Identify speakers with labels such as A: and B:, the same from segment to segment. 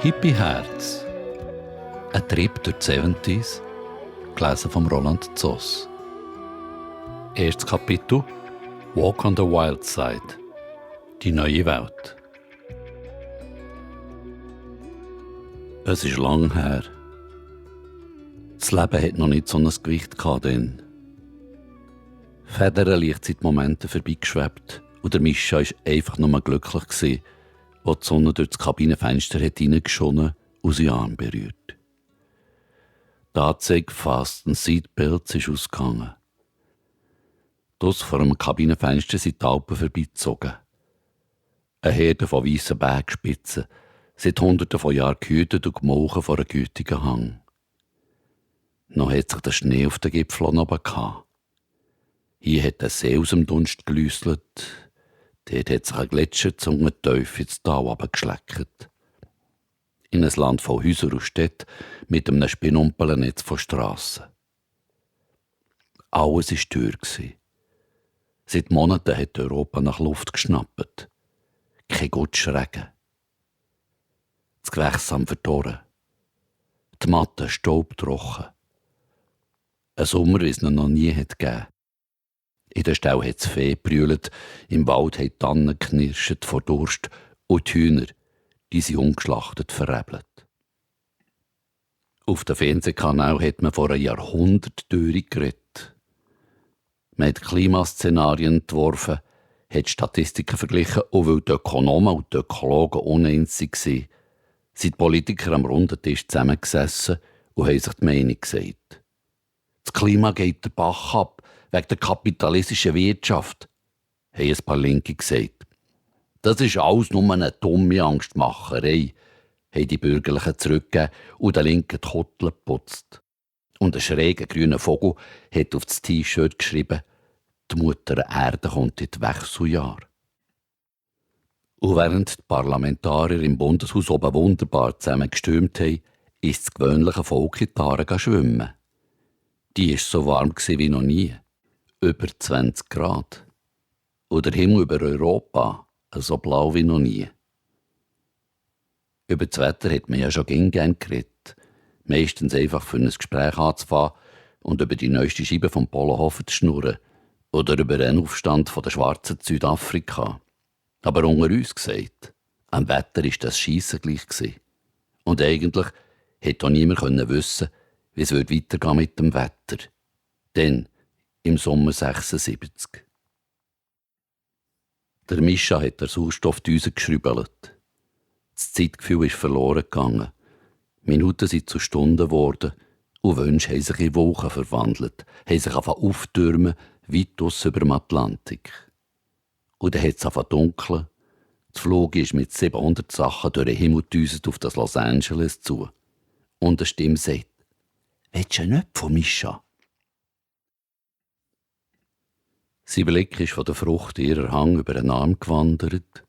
A: Hippieherz. Ein Trip durch die 70s, gelesen von Roland Zoss. Erstes Kapitel: Walk on the Wild Side. Die neue Welt. Es ist lang her. Das Leben hat noch nicht so ein Gewicht gehabt. Federn sind Momente vorbeigeschwebt und der Mischa war einfach nur glücklich gewesen, als die Sonne durch das Kabinenfenster hineingeschonnen und seinen Arm berührt. Die Anzeige Fasten Seatbelts ist ausgegangen. Dort vor dem Kabinenfenster sind die Alpen vorbeigezogen. Eine Herde von weissen Bergspitzen, seit Hunderten von Jahren gehütet und gemolken vor einem gütigen Hang. Noch hat sich der Schnee auf den Gipfeln oben gehabt. Hier hat der See aus dem Dunst gelüsselt. Dort hat sich ein Gletscherzunge tief ins Tal runtergeschleckt. In ein Land von Häusern und Städten mit einem Spinumpelnetz von Strassen. Alles war teuer. Seit Monaten hat Europa nach Luft geschnappt. Kein Gutschregen. Das Gewächsam verdorren. Die Matte staubtrocken. Ein Sommer, wie es noch nie gegeben hat. In der Stall hat es Fee gebrüllt, im Wald haben die Tannen geknirscht vor Durst und die Hühner, die sind ungeschlachtet verrebelt. Auf dem Fernsehkanal hat man vor einem Jahrhundert geredet. Man hat Klimaszenarien entworfen, hat Statistiken verglichen und weil die Ökonomen und die Ökologen uneins waren, sind die Politiker am runden Tisch zusammengesessen und haben sich die Meinung gesagt. Das Klima geht den Bach ab, wegen der kapitalistischen Wirtschaft, haben ein paar Linke gesagt. Das ist alles nur eine dumme Angstmacherei, haben die Bürgerlichen zurückgegeben und der Linke die Kottel geputzt. Und ein schräger grüner Vogel hat auf das T-Shirt geschrieben, die Mutter Erde kommt in die Wechseljahre. Und während die Parlamentarier im Bundeshaus oben wunderbar zusammen gestürmt haben, ist das gewöhnliche Volk in die Aare schwimmen. Die war so warm wie noch nie. Über 20 Grad. Und der Himmel über Europa so blau wie noch nie. Über das Wetter hat man ja schon gerne geredet. Meistens einfach für ein Gespräch anzufangen und über die neueste Scheibe vom Polohofen zu schnurren. Oder über den Aufstand der Schwarzen in Südafrika. Aber unter uns gesagt, am Wetter war das Schiessen gleich gewesen. Und eigentlich hätte auch niemand wissen, wie es weitergehen mit dem Wetter. Dann, im Sommer 76. Der Mischa hat den Sauerstoff geschrübelt. Das Zeitgefühl ist verloren gegangen. Minuten sind zu Stunden geworden und Wünsche haben sich in Wochen verwandelt, haben sich auftürmen, weit aus über dem Atlantik. Und dann hat es dunkeln. Das Flug ist mit 700 Sachen durch den Himmel gedüset auf das Los Angeles zu. Und eine Stimme sagt, «Willst du nicht von Mischa?» Sein Blick ist von der Frucht ihrer Hang über den Arm gewandert,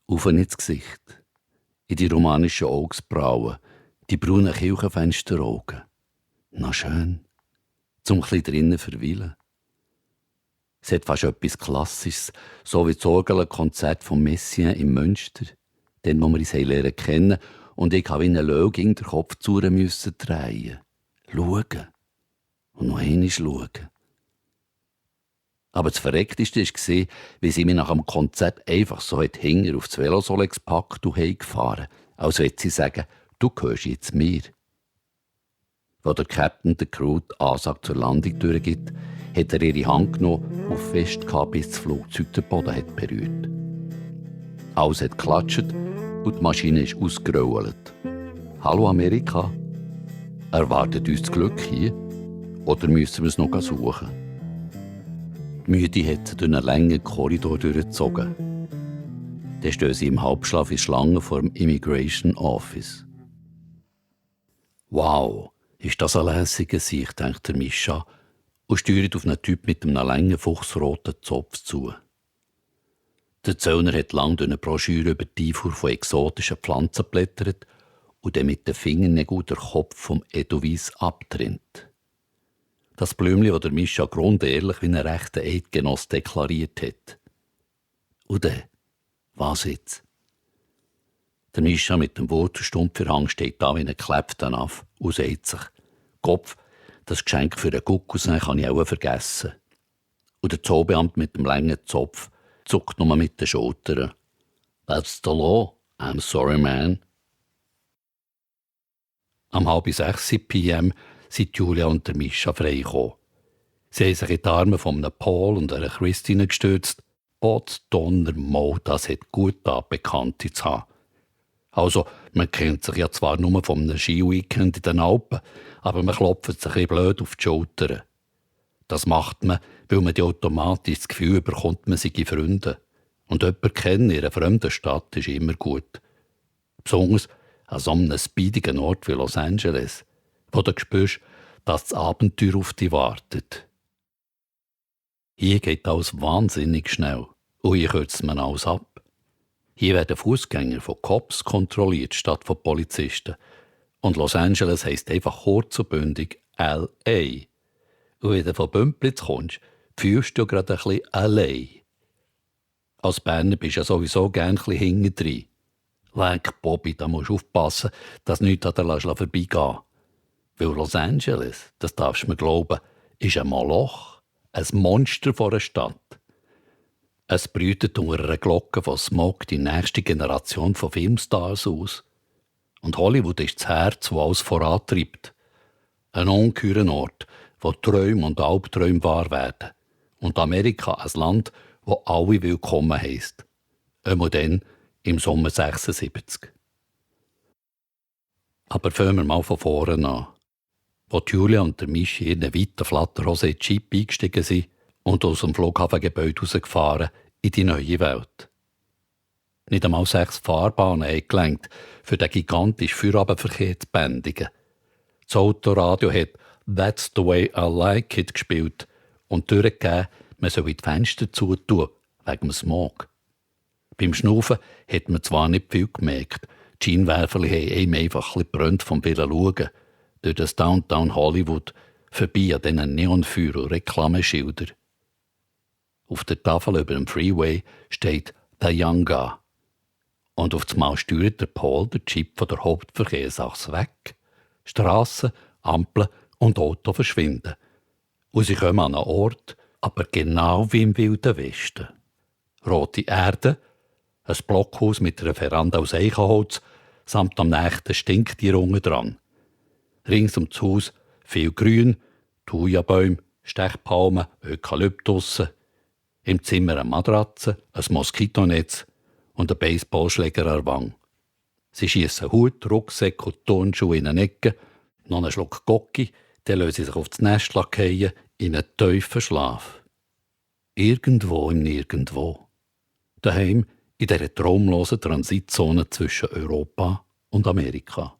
A: auf ins Gesicht, in die romanischen Augsbrauen, die braunen Kirchenfensteraugen. Na schön, zum ein drinnen verweilen. Es hat fast etwas Klassisches, so wie das Orgelkonzert von Messiaen im Münster, den wo wir uns lernen kennen, und ich habe wie eine Löwin den Kopf zu ihr müssen drehen. Schauen. Und noch einmal schauen. Aber das Verreckteste war, wie sie mich nach dem Konzert einfach so hinten auf das Velosolex gepackt und heimgefahren, als würde sie sagen, du gehörst jetzt mir. Als der Captain der Crew die Ansage zur Landung durchgibt, hat er ihre Hand genommen und festgehalten, bis das Flugzeug den Boden hat berührt. Alles hat geklatscht und die Maschine ist ausgerollt. «Hallo Amerika, erwartet uns das Glück hier oder müssen wir es noch suchen?» Die Müde hat sie durch einen langen Korridor durchgezogen. Dann stehen sie im Halbschlaf in Schlange vor dem Immigration Office. «Wow, ist das ein lässiger Sicht», denkt der Mischa und steuert auf einen Typ mit einem langen, fuchsroten Zopf zu. Der Zöllner hat lang durch eine Broschüre über die Einfuhr von exotischen Pflanzen geblättert und dann mit den Fingernägeln den Kopf vom Edelweiss abtrennt. Das Blümchen, das der Mischa grundehrlich wie ein rechter Eidgenoss deklariert hat. Und dann, was jetzt? Der Mischa mit dem Wurzelstumpferhang steht da wie ein geklebter Aff und sagt sich: Kopf, das Geschenk für den Kuckucksei kann ich auch vergessen. Und der Zoobeamte mit dem langen Zopf zuckt nur mit den Schultern. That's the law. I'm sorry, man. Am 5:30 p.m. sind Julia und der Mischa freigekommen. Sie haben sich in die Arme von einem Paul und einer Christine gestürzt. Potz, Donner, Mo, das hat gut da, Bekannte zu haben. Also, man kennt sich ja zwar nur von einem Ski-Weekend in den Alpen, aber man klopft sich ein bisschen blöd auf die Schultern. Das macht man, weil man automatisch das Gefühl bekommt, man sei Freunde. Und jemanden kennen in einer fremden Stadt ist immer gut. Besonders an so einem speedigen Ort wie Los Angeles, wo du spürst, dass das Abenteuer auf dich wartet. Hier geht alles wahnsinnig schnell und hier kürzt man alles ab. Hier werden Fußgänger von Cops kontrolliert statt von Polizisten. Und Los Angeles heisst einfach kurz und bündig L.A. Und wenn du von Bümplitz kommst, fühlst du gerade ein bisschen allein. Als Berner bist du ja sowieso gerne ein bisschen hintendrein. Leck, Bobby, da musst du aufpassen, dass nichts an dir vorbeigehen. Weil Los Angeles, das darfst du mir glauben, ist ein Moloch, ein Monster von einer Stadt. Es brütet unter einer Glocke von Smog die nächste Generation von Filmstars aus. Und Hollywood ist das Herz, das alles vorantreibt. Ein ungeheurer Ort, wo Träume und Albträume wahr werden. Und Amerika ein Land, wo alle willkommen heisst. Einmal dann im Sommer 76. Aber fangen wir mal von vorne an. Wo Julia und der Mischi in einen weiten Flatterhose-Jeep eingestiegen sind und aus dem Flughafengebäude rausgefahren in die neue Welt. Nicht einmal 6 Fahrbahnen eingelenkt, für den gigantischen Feierabendverkehr zu bändigen. Das Autoradio hat «That's the way I like it» gespielt und durchgegeben, man soll die Fenster zutun, wegen dem Smog. Beim Schnaufen hat man zwar nicht viel gemerkt, die Scheinwerfer haben einem einfach ein bisschen gebrannt vom vielen Schauen, durch das Downtown Hollywood, vorbei an diesen Neonfeuer und Reklameschildern. Auf der Tafel über dem Freeway steht «The Young Guy». Und auf einmal steuert der Paul den Jeep von der Hauptverkehrsachse weg. Strassen, Ampeln und Auto verschwinden. Und sie kommen an einen Ort, aber genau wie im Wilden Westen. Rote Erde, ein Blockhaus mit einer Veranda aus Eichenholz samt am nächsten Stinktier unten dran. Rings um das Haus viel Grün, Thujabäume, Stechpalmen, Eukalyptusse. Im Zimmer eine Matratze, ein Moskitonetz und ein Baseballschläger an der Wange. Sie schiessen Hut, Rucksack und Turnschuhe in eine Ecke, noch einen Schluck Gocki, dann lassen sie sich auf das Nest fallen in einen tiefen Schlaf. Irgendwo im Nirgendwo. Daheim in dieser traumlosen Transitzone zwischen Europa und Amerika.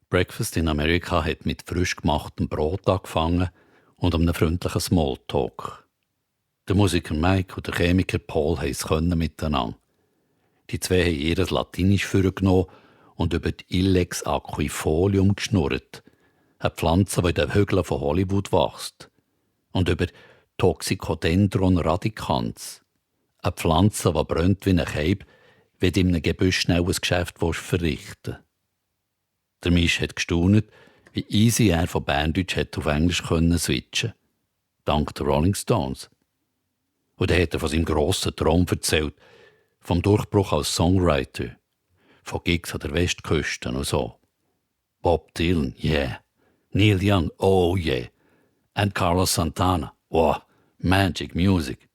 A: Breakfast in America hat mit frisch gemachtem Brot angefangen und einem freundlichen Smalltalk. Der Musiker Mike und der Chemiker Paul haben es miteinander. Die zwei haben ihr Latinisch vorgenommen und über die Ilex aquifolium geschnurrt, eine Pflanze, die in den Hügeln von Hollywood wächst. Und über Toxicodendron radicans, eine Pflanze, die brennt wie ein Keib, wenn du in einem Gebüsch schnell ein Geschäft verrichten willst. Der Misch hat gestaunt, wie easy er von Berndeutsch auf Englisch switchen konnte. Dank der Rolling Stones. Und dann hat er von seinem grossen Traum erzählt, vom Durchbruch als Songwriter, von Gigs an der Westküste und so. Bob Dylan, yeah. Neil Young, oh yeah. Und Carlos Santana, wow, Magic Music.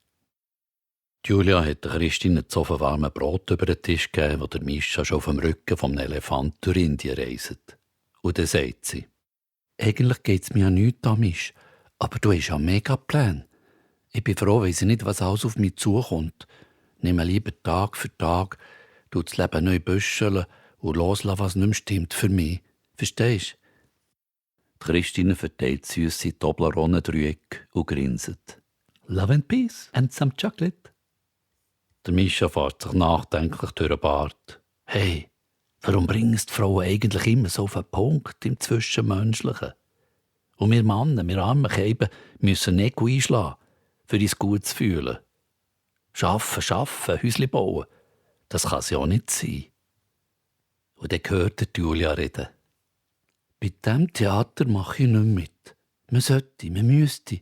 A: Julia hat der Christine ein warmes Brot über den Tisch gegeben, wo der Mischa schon auf dem Rücken vom Elefant durch Indien reist. Und dann sagt sie: «Eigentlich geht's mir ja nichts an Misch, aber du hast ja mega Pläne. Ich bin froh, weiss ich nicht, was alles auf mich zukommt. Nehme lieber Tag für Tag, tu das Leben neu büscheln und loslassen, was nicht mehr stimmt für mich. Verstehst du?» Christine verteilt süsse Toblerone-Dreiecke und grinset. «Love and peace and some chocolate.» Der Mischa fährt sich nachdenklich durch den Bart. Hey, warum bringen es die Frauen eigentlich immer so auf den Punkt im Zwischenmenschlichen? Und wir Männer, wir armen Keiben, müssen nicht einschlagen, für uns gut zu fühlen. Schaffen, Häusli bauen. Das kann es ja nicht sein. Und dann hört er Julia reden. Bei diesem Theater mache ich nicht mit. Man müsste.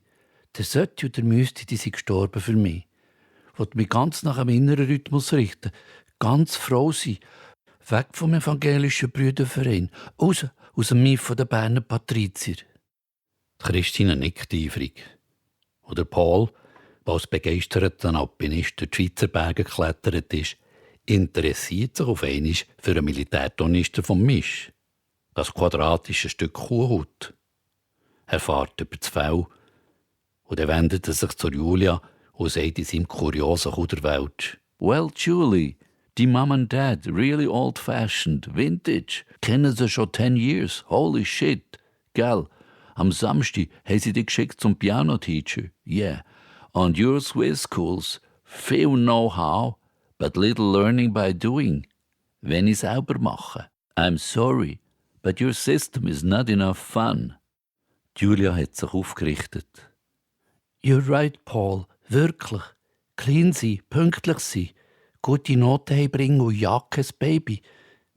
A: Der sollte und der müsste, die sind gestorben für mich. Ich will mich ganz nach einem inneren Rhythmus richten. Ganz froh sein. Weg vom evangelischen Brüderverein. Aus dem Mief der Berner Patrizier. Die Christine nickt eifrig. Und der Paul, der als begeisterter Alpinist durch die Schweizer Berge geklettert ist, interessiert sich auf einmal für einen Militärtornister vom Misch. Das quadratische Stück Kuhhaut. Er fährt über das Fell und dann wendet er sich zu Julia und sagt in seinem kuriosen Kuderwelsch: «Well, Julie, die Mom and Dad, really old-fashioned, vintage, kennen sie schon 10 years, holy shit, gell? Am Samstag haben sie dich geschickt zum Piano-Teacher, yeah. And your Swiss schools, viel Know-how, but little learning by doing. Wenn ich selber mache. I'm sorry, but your system is not enough fun.» Julia hat sich aufgerichtet. «You're right, Paul, wirklich. Clean sein, pünktlich sein, gute Noten heimbringen und ja, kein Baby.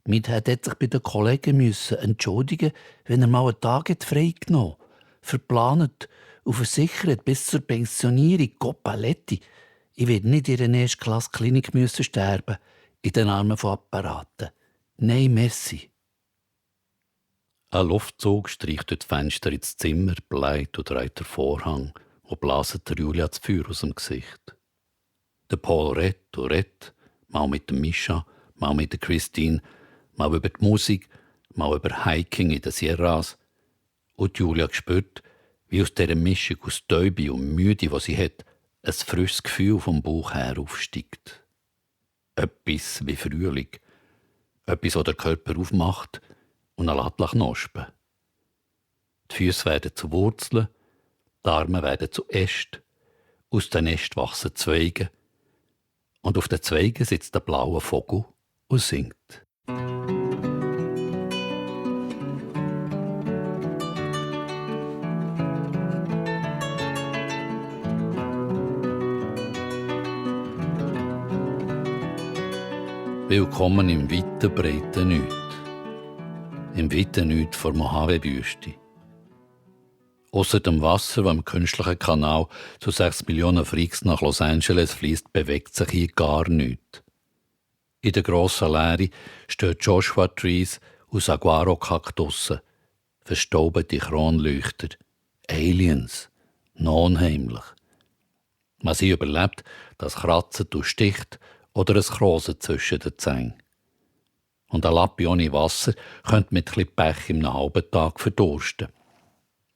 A: Mit hätte sich bei den Kollegen müssen entschuldigen, wenn er mal einen Tag frei genommen hat, verplant und versichert bis zur Pensionierung. Goppaletti. Ich werde nicht in einer Erstklasse-Klinik sterben, in den Armen von Apparaten. Nein, merci.» Ein Luftzug streicht durch die Fenster ins Zimmer, bleibt und dreht den Vorhang und blaset der Julia das Feuer aus dem Gesicht. Der Paul redet, mal mit dem Mischa, mal mit der Christine, mal über die Musik, mal über Hiking in den Sierras. Und Julia spürt, wie aus dieser Mischung aus Täube und Müde, die sie hat, ein frisches Gefühl vom Bauch her aufsteigt. Etwas wie Frühling. Etwas, das der Körper aufmacht und ein Lattler knospen. Die Füße werden zu Wurzeln, die Arme werden zu Ästen, aus den Ästen wachsen Zweige und auf den Zweigen sitzt der blaue Vogel und singt. Willkommen im weiten, breiten Nichts. Im weiten Nichts vor Mojave-Wüste. Ausser dem Wasser, das im künstlichen Kanal zu 6 Millionen Freaks nach Los Angeles fließt, bewegt sich hier gar nichts. In der grossen Leere stehen Joshua-Trees und Saguaro-Kaktussen, verstaubte Kronleuchter, Aliens, unheimlich. Man sie überlebt, das Kratzen und Sticht oder ein Krosen zwischen den Zähnen. Und ein Lappe ohne Wasser könnte mit etwas Pech in einem halben Tag verdursten.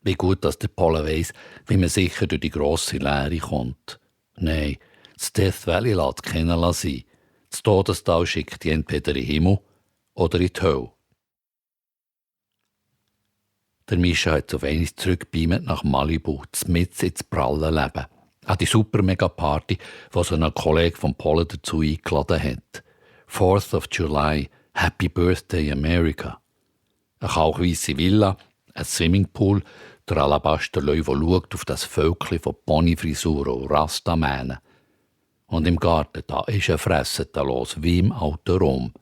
A: Wie gut, dass der Paul weiss, wie man sicher durch die grosse Leere kommt. Nein, das Death Valley lässt keiner sein. Das Todestal schickt die entweder in den Himmel oder in die Hölle. Der Mischa hat auf einmal zurückgebeamt nach Malibu, mitten ins pralle Leben. An die Super-Mega-Party, die so ein Kollege von Paul dazu eingeladen hat. 4th of July, Happy Birthday America. Eine kalkweisse Villa, ein Swimmingpool, der Alabasterleu, der schaut auf das Völkchen von Ponyfrisuren und Rastamähnen. Und im Garten, da ist ein Fressen los, wie im alten Rom.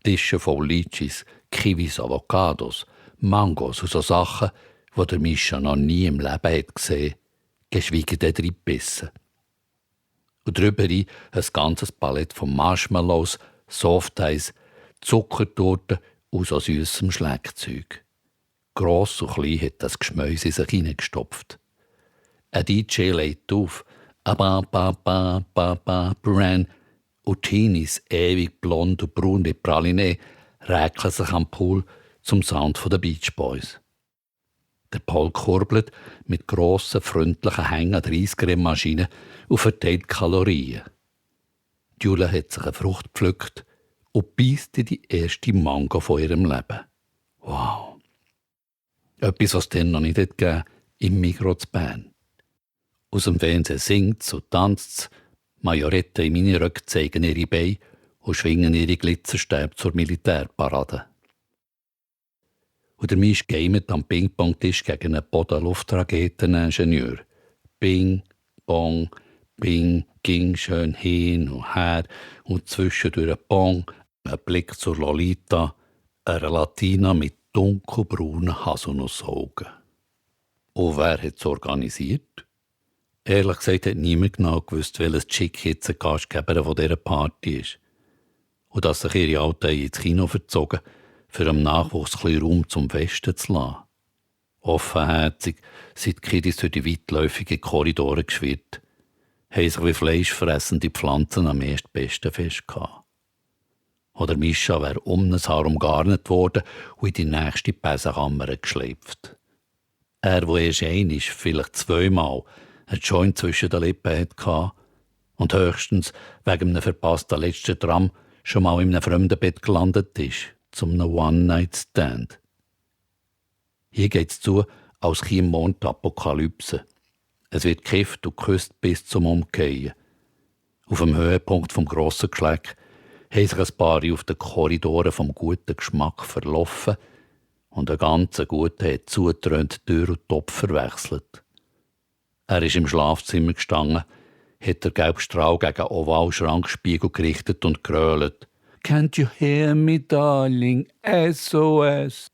A: Tische voll Litschis, Kiwis, Avocados, Mangos und so Sachen, die der Mischa noch nie im Leben hat gesehen, geschweige denn reingebissen. Und drüber ein ganzes Palett von Marshmallows, Softeis, Zuckertorten und so süssem Schleckzeug. Gross und klein hat das Geschmäus in sich hineingestopft. Ein DJ legt auf, Bran, und Teenies, ewig blond und braun wie Praline, räkeln sich am Pool zum Sound der Beach Boys. Der Paul kurbelt mit grossen, freundlichen Hängen an der Eiscreme-Maschine und verteilt Kalorien. Julia hat sich eine Frucht gepflückt und beisst in die erste Mango von ihrem Leben. Wow! Etwas, was es dann noch nicht gegeben hat, im Migros zu Bern. Aus dem Fernsehen singt und tanzt Majoretten in meine Röcke zeigen ihre Beine und schwingen ihre Glitzerstäbe zur Militärparade. Und der Misch gamet am Ping-Pong-Tisch gegen einen Boden-Luft-Raketen-Ingenieur. Ping, Pong, Ping, ging schön hin und her und zwischendurch ein Pong, ein Blick zur Lolita, eine Latina mit dunkelbraunen Haselnussaugen. Und wer hat es organisiert? Ehrlich gesagt hat niemand genau gewusst, welches Chick jetzt ein Gastgeber von dieser Party ist. Und dass sich ihre Alten ins Kino verzogen, für am Nachwuchs ein bisschen Raum zum Festen zu lassen. Offenherzig sind die Kiddies durch die weitläufigen Korridore geschwirrt, haben sich wie fleischfressende Pflanzen am erstbesten Fest gehabt. Oder Mischa wäre um ein Haar umgarnet worden und in die nächste Besenkammer geschleift. Er, der erst einmal, vielleicht zweimal, ein Joint zwischen den Lippen hatte und höchstens wegen einem verpassten letzten Tram schon mal in einem fremden Bett gelandet ist, zum One-Night-Stand. Hier geht es zu, als käme Mond die Apokalypse. Es wird gekifft und geküsst bis zum Umkehren. Auf dem Höhepunkt vom grossen Geschleck haben sich ein paar auf den Korridoren vom guten Geschmack verlaufen und ein ganz guter hat zugetrönt Tür und Topf verwechselt. Er ist im Schlafzimmer gestanden, hat den gelben Strahl gegen den Ovalschrankspiegel gerichtet und grölt. «Can't you hear me, darling? SOS!»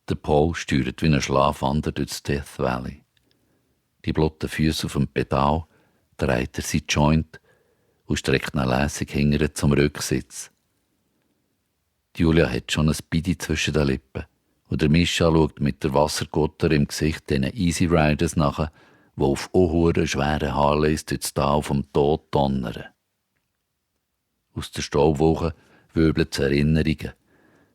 A: Der Paul steuert wie ein Schlafwander durchs Death Valley. Die blotten Füße auf dem Pedal dreht er sein Joint und streckt ihn lässig hinterher zum Rücksitz. Julia hat schon ein Bidi zwischen den Lippen und der Mischa schaut mit der Wassergutter im Gesicht den Easy Riders nach, die auf unhuren schweren Harleys durchs Tal vom Tod donnern. Aus der Staubwolke wirbeln Erinnerungen,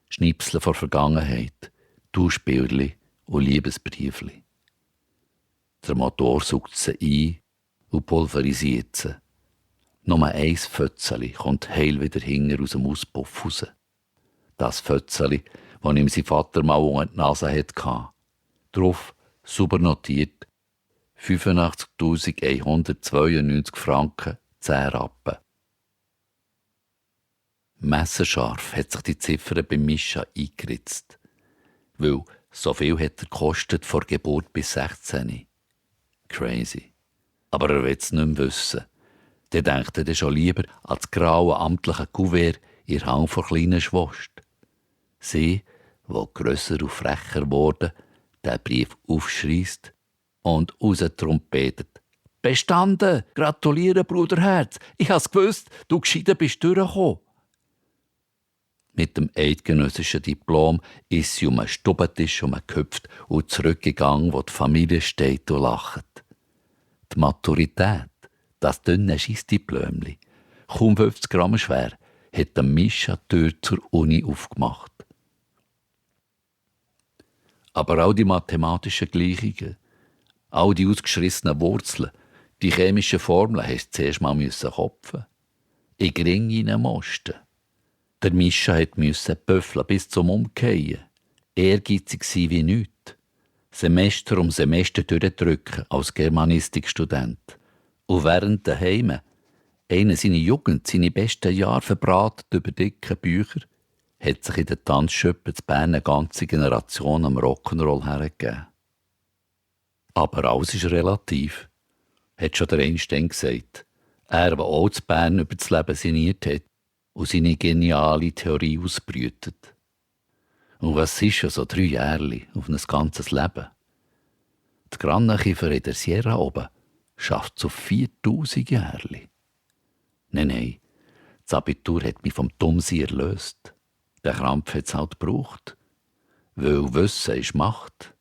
A: Schnipsel von Vergangenheit, Tauschbildli und Liebesbriefli. Der Motor saugt sie ein und pulverisiert sie. Nur ein Fötzeli kommt heil wieder hinter aus dem Auspuff raus. Das Fötzeli, das ihm sein Vater mal unter die Nase hatte. Darauf, sauber notiert, 85.192 Franken, 10 Rappen. Messerscharf hat sich die Ziffer beim Mischa eingeritzt. Weil so viel hat er gekostet vor Geburt bis 16. Crazy. Aber er will es nicht mehr wissen. Der denkt er schon lieber an das graue amtliche Kuvert in der Hand von kleinen Schwast. Sie, die grösser und frecher wurde, den Brief aufschreisst und raustrompetet. «Bestanden! Gratuliere, Bruderherz! Ich hab's gewusst, du gescheiter bist durchgekommen!» Mit dem eidgenössischen Diplom ist sie um einen Stubentisch gehüpft und zurückgegangen, wo die Familie steht und lacht. Die Maturität, das dünne Scheissdiplömli, kaum 50 Gramm schwer, hat der Mischa die Tür zur Uni aufgemacht. Aber auch die mathematischen Gleichungen, all die ausgeschrissenen Wurzeln, die chemischen Formeln musst du zuerst mal kopfen. In geringen Mosten. Der Mischa musste büffeln bis zum Umkehren. Ehrgeizig sein wie nichts. Semester um Semester durchdrücken als Germanistikstudent. Und während daheim einer seine Jugend, seine besten Jahre verbraten über dicke Bücher, hat sich in den Tanzschöppen zu Bern eine ganze Generation am Rock'n'Roll hergegeben. Aber alles ist relativ, hat schon der Einstein gesagt. Er, der auch zu Bern über das Leben sinniert hat und seine geniale Theorie ausbrütet. Und was ist schon so 3 Jahre auf ein ganzes Leben? Die Granenkiefer in der Sierra oben schafft so 4000 Jahre. Nein, das Abitur hat mich vom Dummsein erlöst. Der Krampf hat es halt gebraucht. Weil Wissen ist Macht.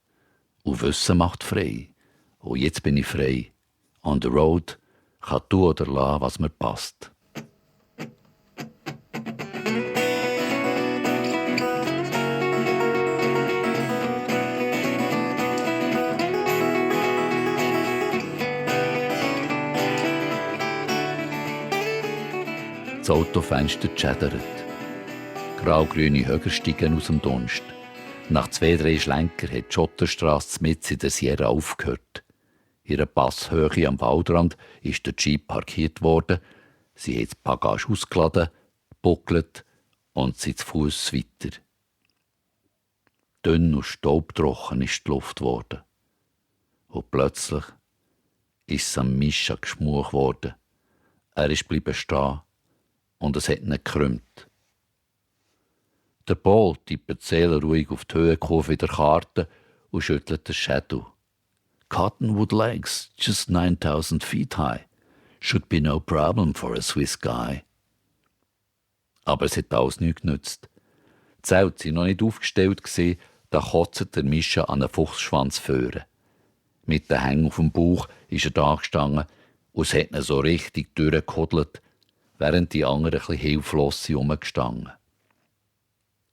A: Und Wissen macht frei. Und jetzt bin ich frei. On the road kann tun oder lassen, was mir passt. Das Autofenster schädert. Grau-grüne Höger steigen aus dem Dunst. Nach 2-3 Schlenker hat die Schotterstrasse mitten in der Sierra aufgehört. In einer Passhöhe am Waldrand ist der Jeep parkiert worden. Sie hat die Bagage ausgeladen, buckelt und sind zu Fuß weiter. Dünn und staubtrocken ist die Luft geworden. Und plötzlich ist es am Mischa geschmuch geworden. Er ist bleiben stehen und es hat ihn gekrümmt. Der Paul tippt die Zähler ruhig auf die Höhenkurve in der Karte und schüttelt den Schädel. Cottonwood Lakes, just 9,000 feet high. Should be no problem for a Swiss guy. Aber es hat alles nichts genützt. Die Zelte waren noch nicht aufgestellt, da kotzt der Mischa an einen Fuchsschwanz führen. Mit den Hängen auf dem Bauch ist er da gestanden und es hat ihn so richtig durchgekuddelt, während die anderen etwas hilflos herumgestanden.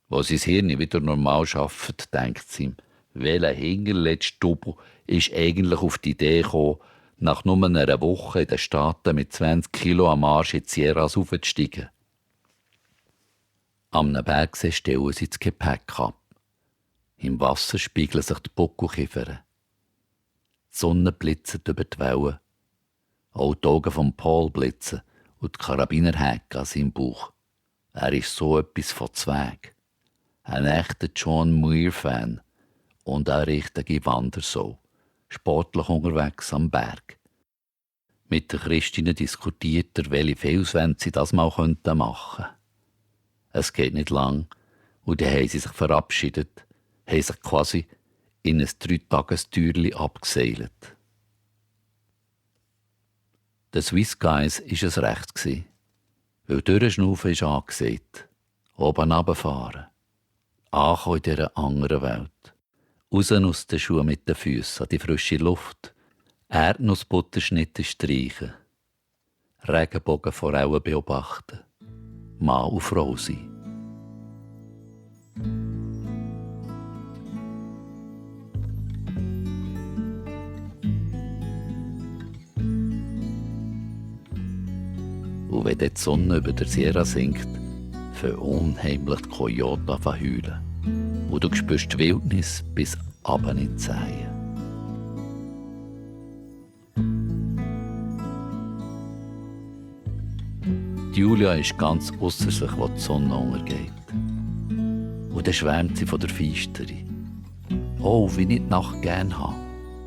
A: Als sein Hirn wieder normal arbeitet, denkt es ihm, welcher hinterletzte Double ist eigentlich auf die Idee gekommen, nach nur einer Woche in den Staaten mit 20 Kilo am Arsch in die Sierras aufzusteigen. Am Bergsee stellen sie das Gepäck ab. Im Wasser spiegeln sich die Buckelkiefer. Die Sonne blitzert über die Wellen. Auch die Augen von Paul blitzen und die Karabinerhäke an seinem Bauch. Er ist so etwas von Zweig. Ein echter John Muir-Fan und eine richtige Wandersau. Sportlich unterwegs am Berg. Mit der Christine diskutiert er, welche Fehlswände sie das mal machen könnten. Es geht nicht lang und dann haben sie sich verabschiedet, haben sich quasi in ein 3-Tages-Türli abgeseilt. Den Swiss Guys war es recht, weil durchschnaufen ist angesagt. Oben runterfahren. Ankommen in dieser anderen Welt. Raus aus den Schuhen mit den Füßen an die frische Luft. Erdnussbutterschnitte streichen. Regenbogenforellen beobachten. Mann und Frau sein. Und wenn die Sonne über der Sierra sinkt, fangen unheimlich die Kojoten an zu heulen. Und du spürst die Wildnis bis runter in die Zehen. Julia ist ganz ausser sich, als die Sonne untergeht. Und dann schwärmt sie von der Feisterei. Oh, wie ich die Nacht gerne habe.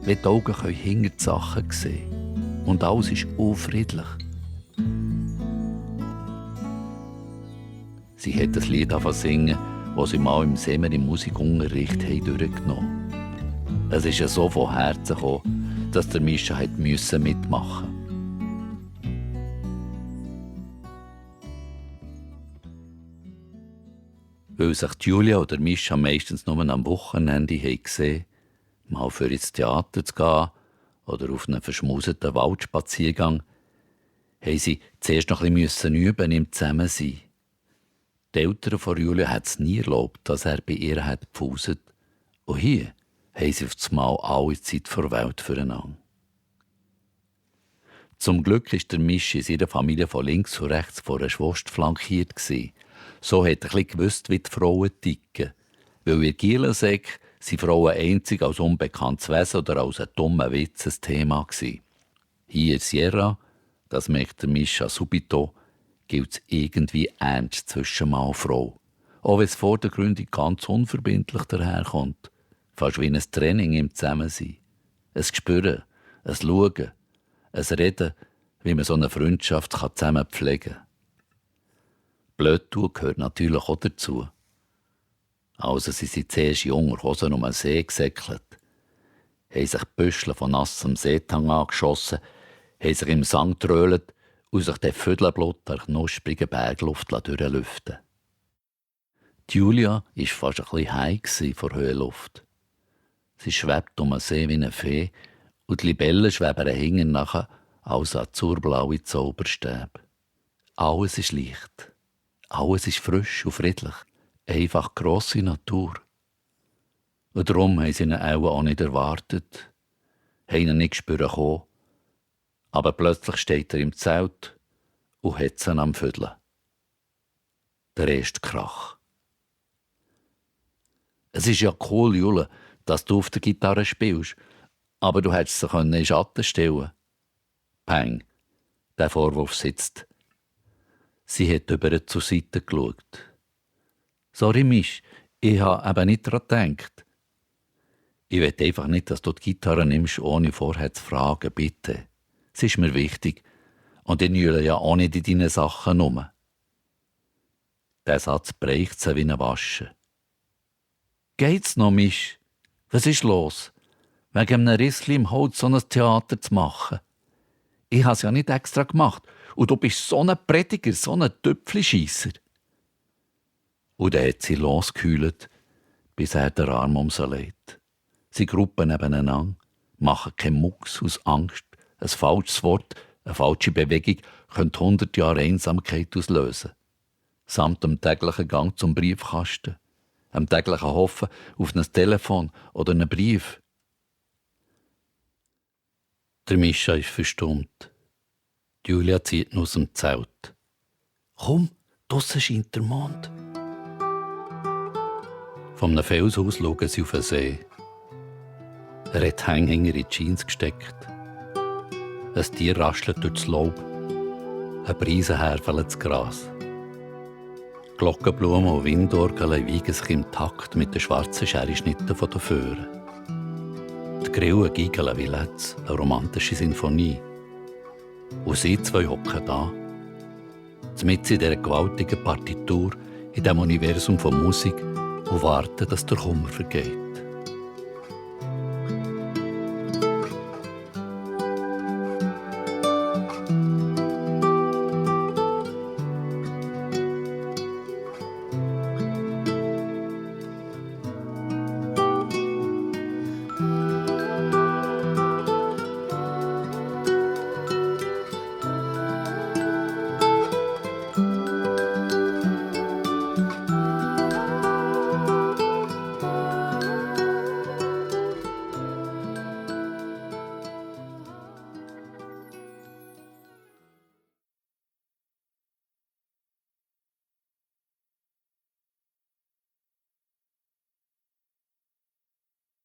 A: Wie die Augen hinter die Sachen sehen. Und alles ist unfriedlich. Sie hat das Lied angefangen zu singen, das sie mal im Semmer im Musikunterricht durchgenommen haben. Es ist ja so von Herzen gekommen, dass der Mischa mitmachen musste. Weil sich Julia oder Mischa meistens nur am Wochenende gesehen haben, mal für ins Theater zu gehen oder auf einen verschmuseten Waldspaziergang, haben sie zuerst noch ein bisschen üben im Zusammensein. Die Eltern von Julia hat es nie erlaubt, dass er bei ihr gepfuset. Und hier haben sie auf das Mal alle Zeit vor Welt füreinander. Zum Glück war der Mischa in seiner Familie von links und rechts von einer Schwester flankiert. So hat er ein bisschen gewusst, wie die Frauen ticken. Weil in Gielesäck sind Frauen einzig als unbekanntes Wesen oder als ein dummer Witz ein Thema gewesen. Hier in Sierra, das merkt der Mischa subito, gilt es irgendwie ernst zwischen Mann und Frau. Auch wenn es vordergründig ganz unverbindlich daherkommt. Fast wie ein Training im Zusammensein. Ein Spüren, ein Schauen, ein Reden, wie man so eine Freundschaft zusammen pflegen kann. Blödtun gehört natürlich auch dazu. Also sie sind zuerst in Unterhosen um den See gesäckelt, haben sich Büschel von nassem Seetang angeschossen, haben sich im Sand getrölt und sich den Vödelblut der knusprigen Bergluft durchlüften. Die Julia war fast ein bisschen high vor Höhenluft. Sie schwebt um den See wie eine Fee und die Libellen schweben hinten nachher als azurblaue Zauberstäbe. Alles ist leicht. Alles ist frisch und friedlich. Einfach grosse Natur. Und darum haben sie ihn auch nicht erwartet, haben ihn nicht spüren kommen. Aber plötzlich steht er im Zelt und hat sie am Vödeln. Der erste Krach. Es ist ja cool, Jule, dass du auf der Gitarre spielst, Aber du hättest sie in den Schatten stellen. Peng. Der Vorwurf sitzt. Sie hat über ihn zur Seite geschaut. Sorry, Misch, ich habe eben nicht daran gedacht. Ich will einfach nicht, dass du die Gitarre nimmst, ohne vorher zu fragen, bitte. Es ist mir wichtig. Und ich nühle ja auch nicht in deinen Sachen rum. Der Satz bricht sie wie eine Wasche. Geht's noch, Misch? Was ist los? Wegen einem Rissli im Holz so ein Theater zu machen? Ich habe es ja nicht extra gemacht. Und du bist so ein Prediger, so ein Töpflischeisser. Und dann hat sie losgehüllt, bis er den Arm um sie legt. Sie gruppen nebeneinander, machen keinen Mucks aus Angst. Ein falsches Wort, eine falsche Bewegung könnte 100 Jahre Einsamkeit auslösen. Samt dem täglichen Gang zum Briefkasten, dem täglichen Hoffen auf ein Telefon oder einen Brief. Der Mischa ist verstummt. Julia zieht ihn aus dem Zelt. Komm, draussen scheint der Mond. Von einem Fels aus schauen sie auf den See. Er hat die Hänghänger in die Jeans gesteckt. Ein Tier raschelt durch das Laub. Ein Brise fällt ins Gras. Glockenblumen und Windorgeln wiegen sich im Takt mit den schwarzen Scherenschnitten der Föhren. Die Grillen geigeln wie Letz, eine romantische Sinfonie. Und sie zwei hocken da, mitten in dieser gewaltigen Partitur, in diesem Universum von Musik, und warten, dass der Kummer vergeht.